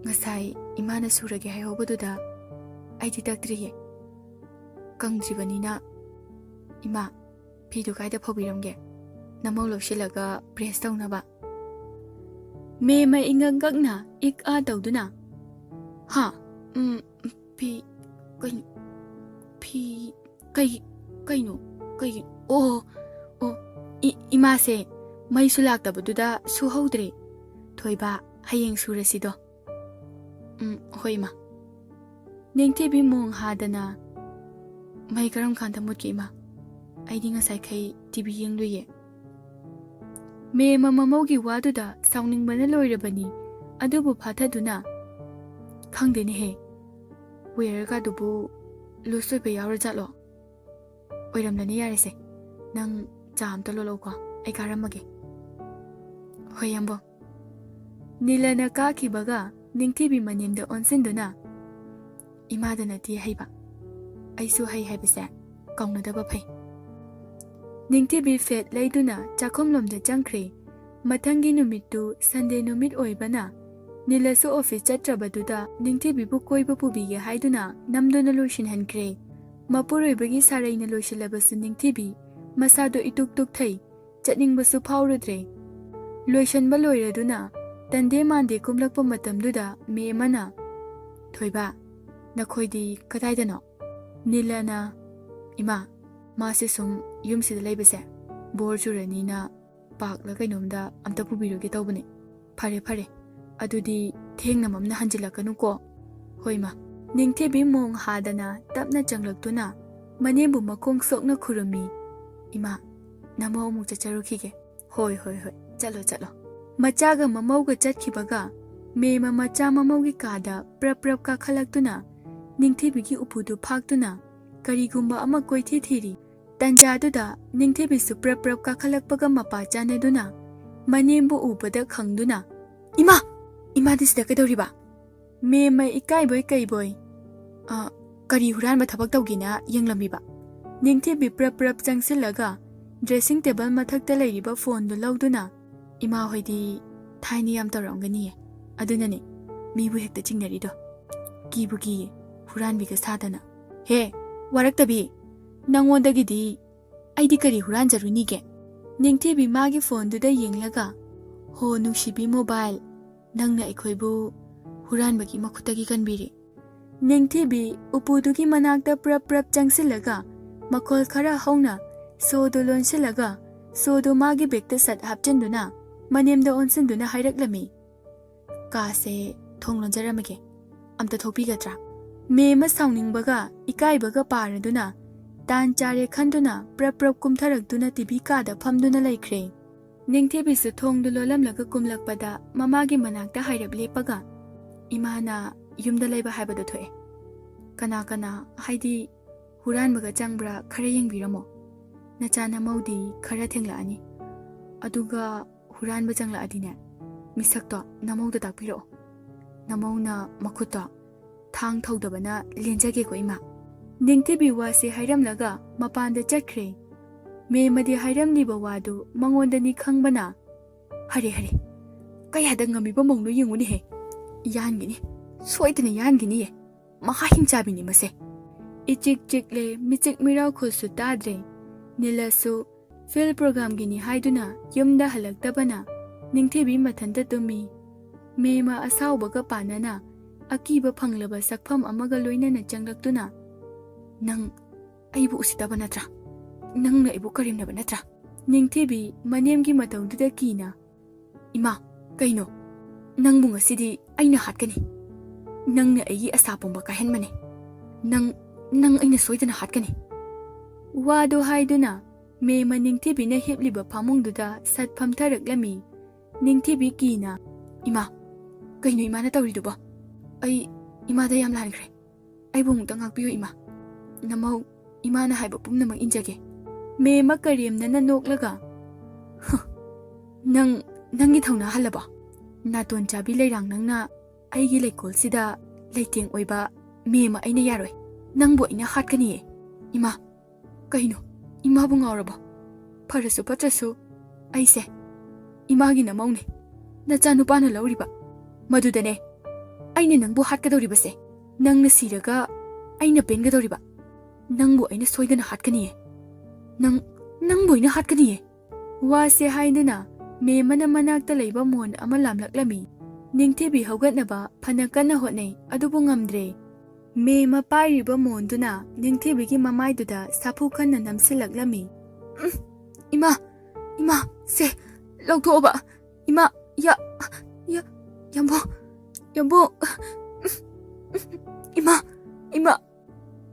"ꯉꯁꯥꯏ ꯏꯃꯥꯅ ꯁꯨꯔꯒꯦ ꯍꯥꯏꯍꯧꯕꯗꯨꯗ ꯑꯩꯗꯤ ꯇꯛꯇ꯭ꯔꯤꯌꯦ꯫ ꯀꯪꯗ꯭ꯔꯤꯕꯅꯤꯅ, ꯏꯃꯥ, ꯐꯤꯗꯨ ꯀꯥꯏꯗ ꯐꯧꯕꯤꯔꯝꯒꯦ? ꯅꯃꯧ ꯂꯧꯁꯤꯜꯂꯒ ꯄ꯭ꯔꯦꯁ ꯇꯧꯅꯕ"꯫ ꯃꯦꯝꯃ ꯏꯉꯛ ꯉꯛꯅ ꯏꯛ ꯑꯥ ꯇꯧꯗꯨꯅ, "ꯍꯥ? ꯎꯝ, ꯐꯤ, ꯀꯩꯅꯣ, ꯐꯤ, ꯀꯩ, ꯀꯩꯅꯣ, ꯀꯩ, ꯑꯣ, ꯑꯣ, ꯏ-, ꯏꯃꯥꯁꯦ ꯃꯩꯁꯨ ꯂꯥꯛꯇꯕꯗꯨꯗ ꯁꯨꯍꯧꯗ꯭ꯔꯦ꯫ "ꯊꯣꯏꯕ, ꯍꯌꯦꯡ ꯁꯨꯔꯁꯤꯗꯣ꯫" "ꯎꯝ, ꯍꯣꯏ, ꯏꯃꯥ꯫" ꯅꯤꯡꯊꯤꯕꯤ ꯃꯣꯡ ꯍꯥꯗꯅ, "ꯃꯩ ꯀꯔꯝ ꯀꯥꯟꯗ ꯃꯨꯠꯀꯦ, ꯏꯃꯥ? ꯑꯩꯗꯤ ꯉꯁꯥꯏꯈꯩ ꯇꯤ ꯚꯤ ꯌꯦꯡꯂꯨꯏꯌꯦ꯫" ꯃꯦꯝꯃ ꯃꯃꯧꯒꯤ ꯋꯥꯗꯨꯗ ꯁꯥꯎꯅꯤꯡꯕꯅ ꯂꯣꯏꯔꯕꯅꯤ꯫ ꯑꯗꯨꯕꯨ ꯐꯥꯊꯗꯨꯅ, "ꯈꯪꯗꯦꯅꯦꯍꯦ, ꯋꯦꯌꯔꯒꯗꯨꯕꯨ ꯂꯨꯖ ꯑꯣꯏꯕ ꯌꯥꯎꯔꯖꯥꯠꯂꯣ? ꯑꯣꯏꯔꯝꯂꯅꯤ, ꯌꯥꯔꯦꯁꯦ꯫ ꯅꯪ ꯆꯥ ꯑꯝꯇ ꯂꯣꯜꯂꯛꯎꯀꯣ, ꯑꯩ ꯀꯥꯔꯝꯃꯒꯦ꯫" "ꯍꯣꯏ, ꯌꯥꯝꯕꯣ꯫" ꯅꯤꯂꯅ ꯀꯥꯈꯤꯕꯒ ꯅꯤꯡꯊꯤꯕꯤ ꯃꯅꯤꯡꯗ ꯑꯣꯟꯁꯤꯟꯗꯨꯅ, "ꯏꯃꯥꯗ ꯅꯠꯇꯦ ꯍꯩꯕ, ꯑꯩꯁꯨ ꯍꯩ ꯍꯥꯏꯕꯁꯦ ꯀꯥꯎꯅꯗꯕ ꯐꯩ꯫" ꯅꯤꯡꯊꯤꯕꯤ ꯐꯦꯠ ꯂꯩꯗꯨꯅ ꯆꯥꯛꯈꯨꯝꯂꯣꯝꯗ ꯆꯪꯈ꯭ꯔꯦ꯫ ꯃꯊꯪꯒꯤ ꯅꯨꯃꯤꯠꯇꯨ ꯁꯟꯗꯦ ꯅꯨꯃꯤꯠ ꯑꯣꯏꯕꯅ, ꯅꯤꯂꯁꯨ ꯑꯣꯐꯤꯁ ꯆꯠꯇ꯭ꯔꯕꯗꯨꯗ ꯅꯤꯡꯊꯤꯕꯤꯕꯨ ꯀꯣꯏꯕ ꯄꯨꯕꯤꯒꯦ ꯍꯥꯏꯗꯨꯅ ꯅꯝꯗꯨꯅ ꯂꯣꯏꯁꯤꯟꯍꯟꯈ꯭ꯔꯦ꯫ ꯃꯄꯨꯔꯣꯏꯕꯒꯤ ꯁꯥꯔꯩꯅ ꯂꯣꯏꯁꯤꯜꯂꯕꯁꯨ ꯅꯤꯡꯊꯤꯕꯤ ꯃꯁꯥꯗꯣ ꯏꯇꯨꯛ ꯇꯨꯛꯊꯩ, ꯆꯠꯅꯤꯡꯕꯁꯨ ꯐꯥꯎꯔꯨꯗ꯭ꯔꯦ꯫ ꯂꯣꯏꯁꯟꯕ ꯂꯣꯏꯔꯗꯨꯅ ꯇꯟꯗꯦ ꯃꯥꯟꯗꯦ ꯀꯨꯝꯂꯛꯄ ꯃꯇꯝꯗꯨꯗ ꯃꯦꯝꯃꯅ, "ꯊꯣꯏꯕ, ꯅꯈꯣꯏꯗꯤ ꯀꯗꯥꯏꯗꯅꯣ?" ꯅꯤꯂꯅ, "ꯏꯃꯥ, ꯃꯥꯁꯦ ꯁꯨꯝ ꯌꯨꯝꯁꯤꯗ ꯂꯩꯕꯁꯦ ꯕꯣꯔ ꯆꯨꯔꯅꯤꯅ ꯄꯥꯔꯛꯂ ꯀꯩꯅꯣꯝꯗ ꯑꯝꯇ ꯄꯨꯕꯤꯔꯨꯒꯦ ꯇꯧꯕꯅꯦ꯫" "ꯐꯔꯦ, ꯐꯔꯦ, ꯑꯗꯨꯗꯤ ꯊꯦꯡꯅ ꯃꯝꯅ ꯍꯟꯖꯤꯜꯂꯛꯀꯅꯨꯀꯣ꯫" "ꯍꯣꯏ, ꯏꯃꯥ꯫" ꯅꯤꯡꯊꯤꯕꯤ ꯃꯣꯡ ꯍꯥꯗꯅ ꯇꯞꯅ ꯆꯪꯂꯛꯇꯨꯅ ꯃꯅꯦꯝꯕꯨ ꯃꯈꯣꯡ ꯁꯣꯛꯅ ꯈꯨꯔꯨꯝꯃꯤ꯫ "ꯏꯃꯥ, ꯅꯃꯧ ꯑꯃꯨꯛ ꯆꯠꯆꯔꯨꯈꯤꯒꯦ꯫" "ꯍꯣꯏ, ꯍꯣꯏ, ꯍꯣꯏ, ꯆꯠꯂꯣ, ꯆꯠꯂꯣ꯫" ꯃꯆꯥꯒ ꯃꯃꯧꯒ ꯆꯠꯈꯤꯕꯒ ꯃꯦꯝꯃ ꯃꯆꯥ ꯃꯃꯧꯒꯤ ꯀꯥꯗ ꯄ꯭ꯔꯞ ꯄ꯭ꯔꯞ ꯀꯥꯈꯠꯂꯛꯇꯨꯅ ꯅꯤꯡꯊꯤꯕꯤꯒꯤ ꯎꯄꯨꯗꯨ ꯐꯥꯛꯇꯨꯅ ꯀꯔꯤꯒꯨꯝꯕ ꯑꯃ ꯀꯣꯏꯊꯤ ꯊꯤꯔꯤ꯫ ꯇꯟꯖꯥꯗꯨꯗ ꯅꯤꯡꯊꯤꯕꯤꯁꯨ ꯄ꯭ꯔꯞ ꯄ꯭ꯔꯞ ꯀꯥꯈꯠꯂꯛꯄꯒ ꯃꯄꯥ ꯆꯥꯟꯅꯗꯨꯅ ꯃꯅꯦꯝꯕꯨ ꯎꯕꯗ ꯈꯪꯗꯨꯅ, "ꯏꯃꯥ! ꯏꯃꯥꯗꯤ ꯁꯤꯗ ꯀꯩꯗꯧꯔꯤꯕ?" ꯃꯦꯝꯃ ꯏꯀꯥꯏꯕꯣꯏ ꯀꯩꯕꯣꯏ, "ꯑ, ꯀꯔꯤ ꯍꯨꯔꯥꯟꯕ ꯊꯕꯛ ꯇꯧꯒꯦꯅ ꯌꯦꯡꯂꯝꯃꯤꯕ?" ꯅꯤꯡꯊꯤꯕꯤ ꯄ꯭ꯔꯞ ꯄ꯭ꯔꯞ ꯆꯪꯁꯤꯜꯂꯒ ꯗ꯭ꯔꯦꯁꯤꯡ ꯇꯦꯕꯜ ꯃꯊꯛꯇ ꯂꯩꯔꯤꯕ ꯐꯣꯟꯗꯨ ꯂꯧꯗꯨꯅ, "ꯏꯃꯥ ꯍꯣꯏꯗꯤ ꯊꯥꯏꯅ ꯌꯥꯝ ꯇꯧꯔꯝꯒꯅꯤꯌꯦ, ꯑꯗꯨꯅꯅꯦ ꯃꯤꯕꯨ ꯍꯦꯛꯇ ꯆꯤꯡꯅꯔꯤꯗꯣ꯫ ꯀꯤꯕꯨ ꯀꯤꯌꯦ, ꯍꯨꯔꯥꯟꯕꯤꯒ ꯁꯥꯗꯅ꯫" "ꯍꯦ, ꯋꯥꯔꯛꯇꯕꯤ, ꯅꯪꯉꯣꯟꯗꯒꯤꯗꯤ ꯑꯩꯗꯤ ꯀꯔꯤ ꯍꯨꯔꯥꯟꯖꯔꯨꯅꯤꯒꯦ?" ꯅꯤꯡꯊꯤꯕꯤ ꯃꯥꯒꯤ ꯐꯣꯟꯗꯨꯗ ꯌꯦꯡꯂꯒ, "ꯍꯣ ꯅꯨꯡꯁꯤꯕꯤ ꯃꯣꯕꯥꯏꯜ, ꯅꯪꯅ ꯑꯩꯈꯣꯏꯕꯨ ꯍꯨꯔꯥꯟꯕꯒꯤ ꯃꯈꯨꯠꯇꯒꯤ ꯀꯟꯕꯤꯔꯦ꯫" ꯅꯤꯡꯊꯤꯕꯤ ꯎꯄꯨꯗꯨꯒꯤ ꯃꯅꯥꯛꯇ ꯄ꯭ꯔꯞ ꯄ꯭ꯔꯞ ꯆꯪꯁꯤꯜꯂꯒ ꯃꯈꯣꯜ ꯈꯔ ꯍꯧꯅ ꯁꯣꯗꯨ ꯂꯣꯟꯁꯤꯜꯂꯒ ꯁꯣꯗꯨ ꯃꯥꯒꯤ ꯕꯦꯛꯇ ꯁꯠ ꯍꯥꯞꯆꯤꯟꯗꯨꯅ, ꯃꯅꯦꯝꯗ ꯑꯣꯟꯁꯤꯟꯗꯨꯅ ꯍꯥꯏꯔꯛꯂꯝꯃꯤ, "ꯀꯥꯁꯦ ꯊꯣꯡ ꯂꯣꯟꯖꯔꯝꯃꯒꯦ, ꯑꯝꯇ ꯊꯣꯛꯄꯤꯒꯗ꯭ꯔꯥ?" ꯃꯦꯝꯃ ꯁꯥꯎꯅꯤꯡꯕꯒ ꯏꯀꯥꯏꯕꯒ ꯄꯥꯔꯗꯨꯅ ꯇꯥꯟ ꯆꯥꯔꯦ ꯈꯟꯗꯨꯅ ꯄ꯭ꯔꯞ ꯄ꯭ꯔꯞ ꯀꯨꯝꯊꯔꯛꯇꯨꯅ ꯇꯤꯚꯤ ꯀꯥꯗ ꯐꯝꯗꯨꯅ ꯂꯩꯈ꯭ꯔꯦ꯫ ꯅꯤꯡꯊꯤꯕꯤꯁꯨ ꯊꯣꯡꯗꯨ ꯂꯣꯜꯂꯝꯂꯒ ꯀꯨꯝꯂꯛꯄꯗ ꯃꯃꯥꯒꯤ ꯃꯅꯥꯛꯇ ꯍꯥꯏꯔꯞ ꯂꯦꯞꯄꯒ, "ꯏꯃꯥꯅ ꯌꯨꯝꯗ ꯂꯩꯕ ꯍꯥꯏꯕꯗꯣ ꯊꯣꯛꯑꯦ꯫ ꯀꯅꯥ ꯀꯅꯥ, ꯍꯥꯏꯗꯤ ꯍꯨꯔꯥꯟꯕꯒ ꯆꯪꯕ꯭ꯔꯥ ꯈꯔ ꯌꯦꯡꯕꯤꯔꯝꯃꯣ꯫ ꯅꯆꯥ ꯅꯃꯧꯗꯤ ꯈꯔ ꯊꯦꯡꯂꯛꯑꯅꯤ꯫ ꯑꯗꯨꯒ ꯍꯨꯔꯥꯟꯕ ꯆꯪꯂꯛꯑꯗꯤꯅꯦ, ꯃꯤꯁꯛꯇꯣ ꯅꯃꯧꯗ ꯇꯥꯛꯄꯤꯔꯛꯑꯣ꯫ ꯅꯃꯧꯅ ꯃꯈꯨꯠꯇꯣ ꯊꯥꯡ ꯊꯧꯗꯕꯅ ꯂꯦꯟꯖꯒꯦꯀꯣ, ꯏꯃꯥ꯫" ꯅꯤꯡꯊꯤꯕꯤ ꯋꯥꯁꯦ ꯍꯥꯏꯔꯝꯂꯒ ꯃꯄꯥꯟꯗ ꯆꯠꯈ꯭ꯔꯦ꯫ ꯃꯦꯝꯃꯗꯤ ꯍꯥꯏꯔꯝꯂꯤꯕ ꯋꯥꯗꯨ ꯃꯉꯣꯟꯗꯅꯤ ꯈꯪꯕꯅ, "ꯍꯔꯦ, ꯍꯔꯦ, ꯀꯌꯥꯗ ꯉꯝꯃꯤꯕ ꯃꯧꯅꯣ ꯌꯦꯡꯉꯨꯅꯦꯍꯦ꯫ ꯌꯥꯟꯒꯅꯤ, ꯁꯣꯏꯗꯅ ꯌꯥꯟꯒꯅꯤꯌꯦ꯫ ꯃꯍꯥ ꯍꯤꯡꯆꯥꯕꯤꯅꯤ ꯃꯁꯦ꯫" ꯏꯆꯤꯛ ꯆꯤꯛꯂꯦ, ꯃꯤꯆꯤꯛ ꯃꯤꯔꯥꯎꯈꯣꯜꯁꯨ ꯇꯥꯗ꯭ꯔꯦ꯫ ꯅꯤꯂꯁꯁꯨ ꯐꯤꯜ ꯄ꯭ꯔꯣꯒ꯭ꯔꯥꯝꯒꯤꯅꯤ ꯍꯥꯏꯗꯨꯅ ꯌꯨꯝꯗ ꯍꯜꯂꯛꯇꯕꯅ ꯅꯤꯡꯊꯤꯕꯤ ꯃꯊꯟꯇ ꯇꯨꯝꯃꯤ꯫ ꯃꯦꯝꯃ ꯑꯁꯥꯎꯕꯒ ꯄꯥꯟꯅꯅ ꯑꯀꯤꯕ ꯐꯪꯂꯕ ꯁꯛꯐꯝ ꯑꯃꯒ ꯂꯣꯏꯅꯅ ꯆꯪꯂꯛꯇꯨꯅ, "ꯅꯪ ꯑꯩꯕꯨ ꯎꯁꯤꯠꯇꯕ ꯅꯠꯇ꯭ꯔꯥ? ꯅꯪꯅ ꯑꯩꯕꯨ ꯀꯔꯦꯝꯅꯕ ꯅꯠꯇ꯭ꯔꯥ?" ꯅꯤꯡꯊꯤꯕꯤ ꯃꯅꯦꯝꯒꯤ ꯃꯇꯧꯗꯨꯗ ꯀꯤꯅ, "ꯏꯃꯥ, ꯀꯩꯅꯣ? ꯅꯪꯕꯨ ꯉꯁꯤꯗꯤ ꯑꯩꯅ ꯍꯥꯠꯀꯅꯤ꯫ ꯅꯪꯅ ꯑꯩꯒꯤ ꯑꯁꯥ ꯄꯨꯝꯕ ꯀꯥꯏꯍꯟꯕꯅꯦ꯫ ꯅꯪ, ꯅꯪ ꯑꯩꯅ ꯁꯣꯏꯗꯅ ꯍꯥꯠꯀꯅꯤ꯫" ꯋꯥꯗꯨ ꯍꯥꯏꯗꯨꯅ ꯃꯦꯝꯃ ꯅꯤꯡꯊꯤꯕꯤꯅ ꯍꯤꯞꯂꯤꯕ ꯐꯃꯨꯡꯗꯨꯗ ꯁꯠ ꯐꯝꯊꯔꯛꯂꯝꯃꯤ꯫ ꯅꯤꯡꯊꯤꯕꯤ ꯀꯤꯅ, "ꯏꯃꯥ, ꯀꯩꯅꯣ ꯏꯃꯥꯅ ꯇꯧꯔꯤꯗꯨꯕꯣ? ꯑꯩ ꯏꯃꯥꯗ ꯌꯥꯝ ꯂꯥꯟꯈ꯭ꯔꯦ꯫ ꯑꯩꯕꯨ ꯑꯃꯨꯛꯇ ꯉꯥꯛꯄꯤꯌꯨ ꯏꯃꯥ꯫ ꯅꯃꯧ, ꯏꯃꯥꯅ ꯍꯥꯏꯕ ꯄꯨꯝꯅꯃꯛ ꯏꯟꯖꯒꯦ꯫" ꯃꯦꯝꯃ ꯀꯔꯦꯝꯅꯅ ꯅꯣꯛꯂꯒ, "ꯍ, ꯅꯪ, ꯅꯪꯒꯤ ꯊꯧꯅꯥ ꯍꯜꯂꯕꯣ? ꯅꯥꯇꯣꯟ ꯆꯥꯕꯤ ꯂꯩꯔꯥꯡ ꯅꯪꯅ ꯑꯩꯒꯤ ꯂꯩꯀꯣꯜꯁꯤꯗ ꯂꯩꯇꯦꯡ ꯑꯣꯏꯕ ꯃꯦꯝꯃ ꯑꯩꯅ ꯌꯥꯔꯣꯏ꯫ ꯅꯪꯕꯨ ꯑꯩꯅ ꯍꯥꯠꯀꯅꯤꯌꯦ꯫ ꯏꯃꯥ, ꯀꯩꯅꯣ? ꯏꯃꯥꯕꯨ ꯉꯥꯎꯔꯕꯣ? ꯐꯔꯁꯨ ꯐꯠꯇ꯭ꯔꯁꯨ ꯑꯩꯁꯦ ꯏꯃꯥꯒꯤ ꯅꯃꯧꯅꯦ꯫ ꯅꯆꯥꯅꯨꯄꯥꯅ ꯂꯧꯔꯤꯕ꯫ ꯃꯗꯨꯗꯅꯦ ꯑꯩꯅ ꯅꯪꯕꯨ ꯍꯥꯠꯀꯗꯧꯔꯤꯕꯁꯦ꯫ ꯅꯪꯅ ꯁꯤꯔꯒ ꯑꯩꯅ ꯄꯦꯟꯒꯗꯧꯔꯤꯕ꯫ ꯅꯪꯕꯨ ꯑꯩꯅ ꯁꯣꯏꯗꯅ ꯍꯥꯠꯀꯅꯤꯌꯦ꯫ ꯅꯪ, ꯅꯪꯕꯨ ꯑꯩꯅ ꯍꯥꯠꯀꯅꯤꯌꯦ꯫" ꯋꯥꯁꯦ ꯍꯥꯏꯗꯨꯅ ꯃꯦꯝꯃꯅ ꯃꯅꯥꯛꯇ ꯂꯩꯕ ꯃꯣꯟ ꯑꯃ ꯂꯥꯝꯂꯛꯂꯝꯃꯤ꯫ ꯅꯤꯡꯊꯤꯕꯤ ꯍꯧꯒꯠꯅꯕ ꯐꯅ ꯀꯟꯅ ꯍꯣꯠꯅꯩ, ꯑꯗꯨꯕꯨ ꯉꯝꯗ꯭ꯔꯦ꯫ ꯃꯦꯝꯃ ꯄꯥꯏꯔꯤꯕ ꯃꯣꯟꯗꯨꯅ ꯅꯤꯡꯊꯤꯕꯤꯒꯤ ꯃꯃꯥꯏꯗꯨꯗ ꯁꯥꯐꯨ ꯀꯟꯅ ꯅꯝꯁꯤꯜꯂꯛꯂꯝꯃꯤ꯫ "ꯎꯝ, ꯏꯃꯥ, ꯏꯃꯥ, ꯁꯦ, ꯂꯧꯊꯣꯛꯑꯣꯕ, ꯏꯃꯥ, ꯌꯥ, ꯌꯥ, ꯌꯥꯝꯕꯨꯡ, ꯌꯥꯝꯕꯨꯡ, ꯏꯃꯥ, ꯏꯃꯥ꯫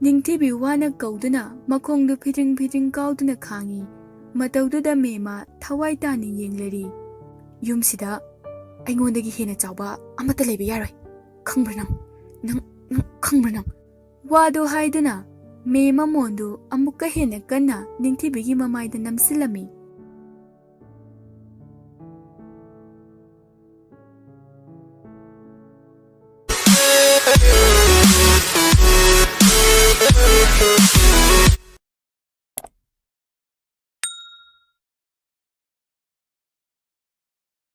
ꯅꯤꯡꯊꯤꯕꯤ ꯋꯥꯅ ꯀꯧꯗꯨꯅ ꯃꯈꯣꯡꯗꯨ ꯐꯤꯗ꯭ꯔꯤꯡ ꯐꯤꯗ꯭ꯔꯤꯡ ꯀꯥꯎꯗꯨꯅ ꯈꯥꯡꯏ꯫ ꯃꯇꯧꯗꯨꯗ ꯃꯦꯃ ꯊꯋꯥꯏ ꯇꯥꯅ ꯌꯦꯡꯂꯔꯤ꯫ "ꯌꯨꯝꯁꯤꯗ ꯑꯩꯉꯣꯟꯗꯒꯤ ꯍꯦꯟꯅ ꯆꯥꯎꯕ ꯑꯃꯠꯇ ꯂꯩꯕ ꯌꯥꯔꯣꯏ꯫ ꯈꯪꯕ꯭ꯔꯥ ꯅꯪ? ꯅꯪ, ꯅꯪ ꯈꯪꯕ꯭ꯔꯥ ꯅꯪ?" ꯋꯥꯗꯨ ꯍꯥꯏꯗꯨꯅ ꯃꯦꯃ ꯃꯣꯟꯗꯨ ꯑꯃꯨꯛꯀ ꯍꯦꯟꯅ ꯀꯟꯅ ꯅꯤꯡꯊꯤꯕꯤꯒꯤ ꯃꯃꯥꯏꯗ ꯅꯝꯁꯤꯜꯂꯝꯃꯤ꯫